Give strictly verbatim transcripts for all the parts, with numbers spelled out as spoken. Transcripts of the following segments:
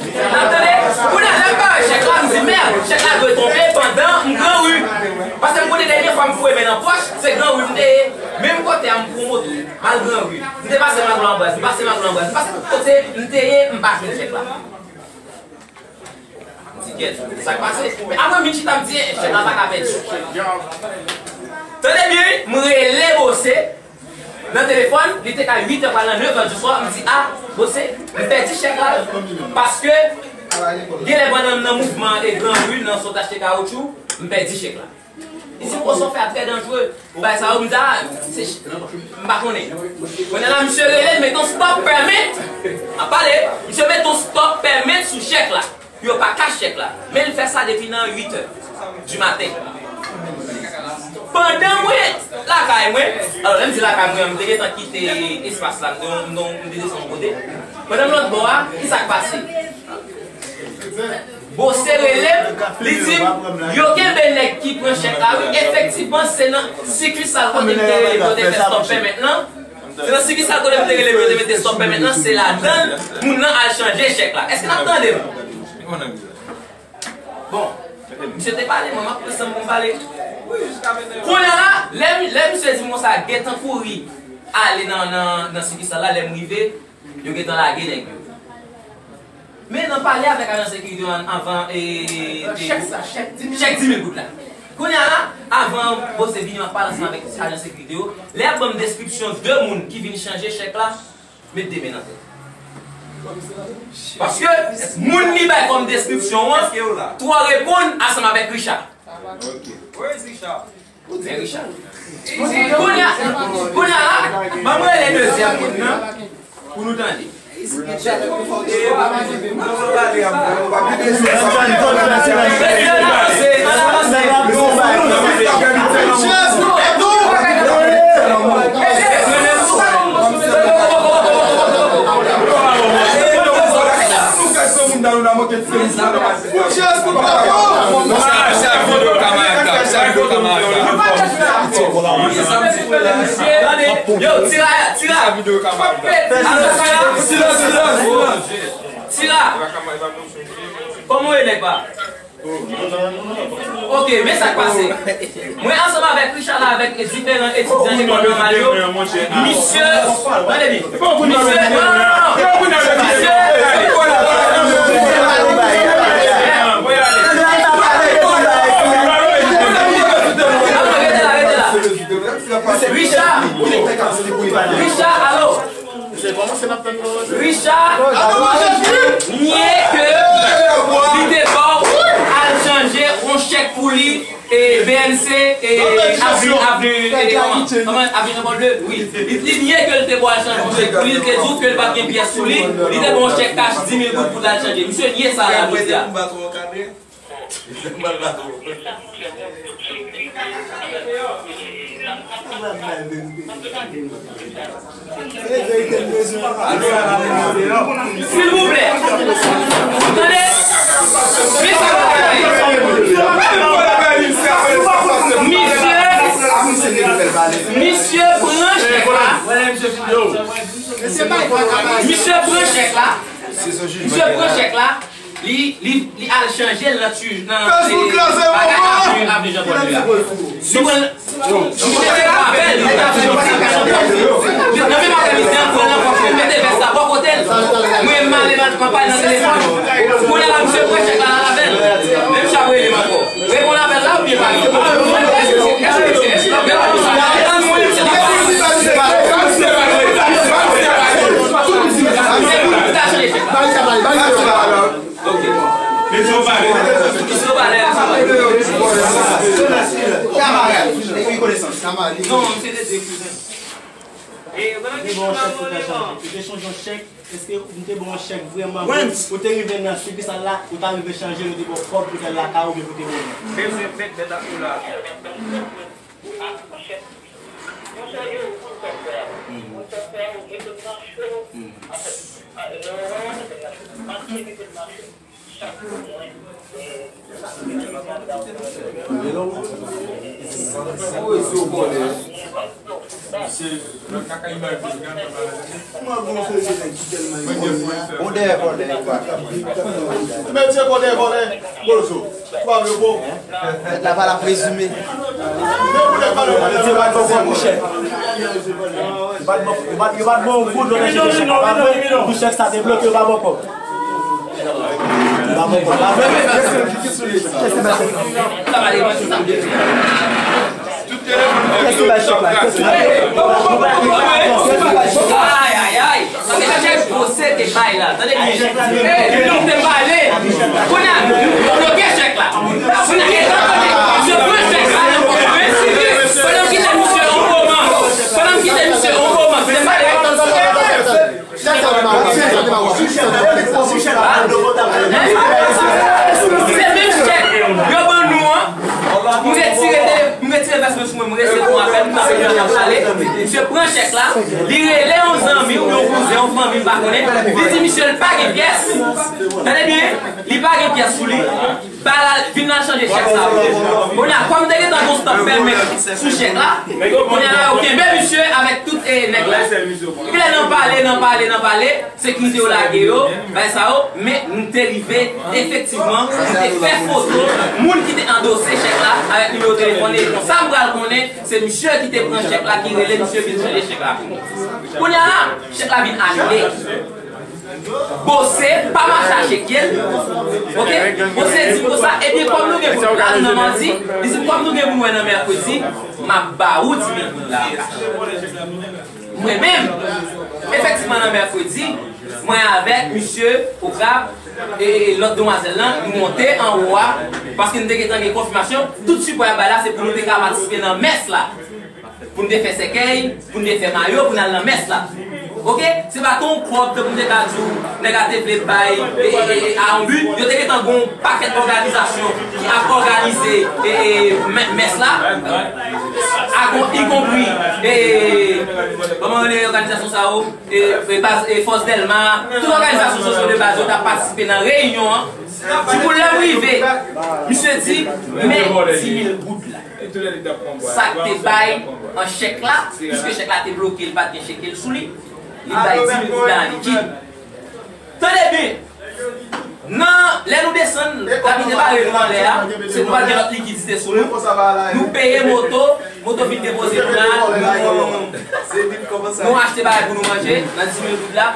N ap tande, kounye a lè m pa wè chèk la, m di, mèd, chèk la dwe tonbe pandan m Granri. Paske m konnen dènye fwa m foure men nan pòch, se Granri m te ye. Menm kote a m pran moto, m al Granri. M te pase Maglou Anbraz, m pase Maglou Anbraz, m pase tout kote m te ye, m pa jwenn chèk la. M di, kèt, sa k pase? Men apre m vin chita, m di, chèk la pa ka pèdi. Tande byen, wi, m rele Bose nan telefòn, li te ka uit è pral nan nèf è di swa, m di, a, Bose, m pèdi chèk la, paske genlè pandan m nan mouvman e Granri, nan sot achte kawotchou, m pèdi chèk la. Li di m, o, sa w fè a trè danjere. Ou bay sa yo, m di, a, se ch-, m pa konnen. Kounye a la, misye rele, l mete yon stop payment. M ap pale, misye mete yon stop payment sou chèk la. Pou yo pa kache chèk la. Men l fè sa depi nan uit è di maten. Pandan mwen lakay mwen, alò, lè m di lakay mwen, m te gentan kite espas la, m te, m te, m te desann yon kote. Pandan m lòt bò a, ki sa k pase? Bose rele m, li di m, yo kenbe nèg ki pran chèk la, wi. Efektivman, se nan sikisal kote m te rele pou yo te fè stop payment lan. Se nan sikisal kote m te rele pou yo te mete stop payment lan, se ladan l moun nan al chanje chèk la. Èske n ap tande m? Bon, misye te pale, mwen, m ap pran san m pou m pale. Kounye a la, lè, lè misye di m konsa, gentan kouri ale nan, nan, nan sikisal la, lè m rive, yo gentan lage nèg yo. Men nan pale avèk ajan sekirite yo an-, anvan, e, e, chèk sa, chèk di mil goud la. Kounye a la, avan Bose vini, m ap pale ansanm avèk ajan sekirite yo. Lè y ap ban m deskripsyon de moun ki vin chanje chèk la, met de men nan tèt. Paske moun li bay kòm deskripsyon an, twò reponn ansanm avèk Richard. Men Richard. Kounye a, kounye a la, ban m rele dezyèm moun nan pou nou tande. Sa videyo kamarad la, sa videyo kamarad la. Yo, tira, tira. Sa videyo kamarad la. Alò, tira, silans, silans, silans. Tira. Kòman w ye, nèg pa? Ok, men sa k pase. Mwen ansanm avèk Richard la, avèk diferan etidyan lekòl nòmal yo, misye, tande byen. Misye, non, non, non, non. Misye, rete la, rete la. Richard, Richard, alo. Richard nye ke li te ba w al chanje yon chèk pou li, e, B N C, e, Avenue, Avenue, e, kòman? Kòman? Avenue Jean Paul deux? Wi. Li, li nye ke li te ba w al chanje yon chèk pou li, li te di w ke li pa t gen pyès sou li, li te ba w yon chèk kach di mil goud pou l al chanje. Misye nye sa la jodi a. Silvouplè. Tande. Misye, misye pran chèk la. Misye pran chèk la. Misye pran chèk la. Li, li, li al chanje l nan ti, nan, e, bagay Avenue, Avenue Jean Paul deux a. Nou pran l, nou te te avè l, nou te avè l. Nan menm aprèmidi an, pran l ankò, mete vès la bò kote l. Mwen, m ale nan kanpay nan telefòn. Kounye a la, misye pran chèk la, l al avè l. Men misye ap rele m ankò. Reponn apèl la oubyen pa reponn? Ok. Misye pale. Misye pale. Kamarad. Non, misye te di kouzen. Li te chanje yon chèk. Èske ou te ba w yon chèk vrèman vre? Ou te rive nan sikisal la, ou ta rive chanje l, ou te ba w kòb pou te al lakay ou oubyen pou te voye? Bezwen met bèt ak koulè. Mesye, kò dèyè vòlè, Bolozo. Twa vle bon. Mèt la pa la prezime. Yo pa t bon, yo pa t bon, yo pa t bon yon goud, yo nan chèche chèk la, pa vre? Pou chèk sa debloke, yo pa bon kòb. Yo pa bon kòb, pa vre? Kèk se bay chèk la? Kèk se bay chèk la? Kèk se bay chèk la? Ay, ay, ay. Sa se chèk Bose te bay la. Tande byen. Ey, nou te pale. Kounye a, nou bloke chèk la. Kounye a, e tande, misye pran chèk la nan pòch mwen. Pandan m kite misye yon moman. Pandan m kite misye yon moman, se pale. Se menm chèk yo ban nou an. M retire, m retire vès mwen sou mwen, m resevwa apèl, m t ap ap pale. Misye pran chèk la, li rele yon zanmi ou yon kouzen, yon fanmi m pa konnen, li di misye l pa gen pyès. Tande byen, li pa gen pyès sou li. Ba l al, vin al chanje chèk sa. Kounye a, kòm te gentan gon stamp pèmèt sou chèk la, kounye a la, yo kenbe misye avèk tout, e, nèg la. Epi lè nan pale, nan pale, nan pale, sekirite yo lage yo, bay sa yo, men nou te rive, efektivman, nou te fè foto moun ki te andose chèk la avèk nimewo telefòn li. Konsa m pral konnen se misye ki te pran chèk la, ki rele misye vin chanje chèk la pou nou. Kounye a la, chèk la vin anile. Bose pa mache a cheke l. Oke? Bose di m konsa, ebyen, kòm nou gen pou n al nan madi, li di m, kòm nou gen pou n wè nan mèkredi, m ap ba ou di mil goud la. Mwen menm, efektivman, nan mèkredi, mwen avèk misye Okap e lòt demwazèl lan, nou monte anwo a, paske nou te gentan gen konfimasyon, tout sipò y ap bay la, se pou nou te ka patisipe nan mès la. Pou n te fè sèkèy, pou n te fè mayo, pou n al nan mès la. Oke? Se pa t yon kòb tankou m te ka di w, nèg la te vle bay, e, e, e, a yon bi. Yo te gentan gon pakèt òganizasyon ki ap òganize, e, e, mè-, mès la. A gon, ikonpri, e, kòman rele òganizasyon sa yo? E, e, baz, e, Fòs Dèlma, tout òganizasyon sosyo de baz yo t ap patisipe nan reyinyon an. Ti pou lè m rive, misye di, men di mil goud la. Sa k te bay an chèk la, piske chèk la te bloke, li pa t gen cheke l sou li, li bay di mil goud la an likid. Tande byen! Nan, lè nou desann, l ap vin debare nou anlè a, se nou pa t gen lòt likidite sou nou. Nou peye moto, moto vin depoze nou la, nou, nou achte bagay pou nou manje, nan di mil goud la.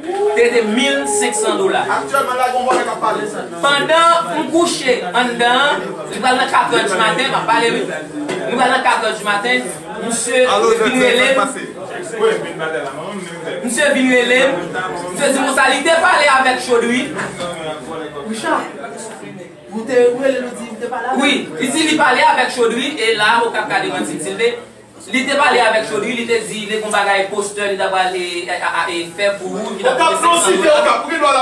Te rete mil senk san dola. Aktyèlman, la, gon vòlè k ap pale. Pandan m kouche anndan an, li pral nan katrè di maten, m ap pale, wi. Li pral nan katrè di maten, misye vin rele m. Misye vin rele m. Misye di m konsa, li te pale avèk Chaudry. Richard, ou te rele nou di ou te pale avèk. Wi, li di li pale avèk Chaudry, e la, Okap ka demanti m si l vle. Li te pale avèk Chaudry, li te di li gon bagay postè li ta pral, e, a, a, e, fè pou ou, ki ta koute senk san dola.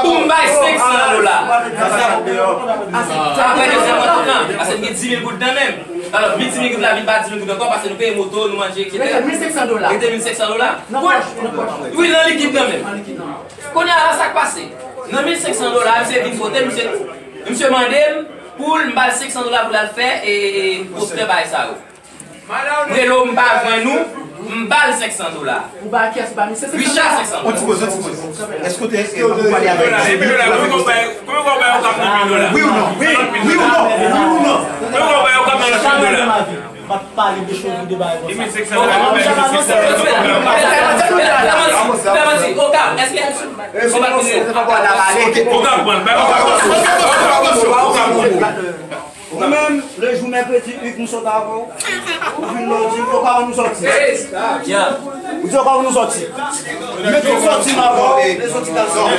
Pou m bay senk san dola. Apre dezyèm rankontre an, paske m gen di mil goud nan men m. Alò, vin di mil goud la vin pa di mil goud ankò, paske nou peye moto, nou manje, etsetera. Rete mil senk san dola. Rete mil senk san dola. Nan pòch, nan pòch. Wi, nan likid nan men m. Kounye a la, sa k pase? Nan mil senk san dola, misye vin kote m, misye, misye mande m pou m ba l senk san dola pou l al fè, e, e, postè bagay sa yo. M rele w, m pa jwenn ou, m ba l senk san dola. Ou ba kiyès? Ou ba misye senk san dola? Richard, senk san dola. On ti poz, on ti poz. Èske w te, èske w pale avèk Jimmy? Wi ou non? Wi, wi ou non? Wi ou non? Wi ou non? M ap pale de Chaudry, de bagay konsa. Okap, èske Okap, pale. Ou menm, lejou mèkredi uit, nou sot avè w. Ou vin la, ou di, "Okap, ann nou sòti." Ou di, "Okap, ann nou sòti." Mete w sòti, m avè w, e sòti kal sòti.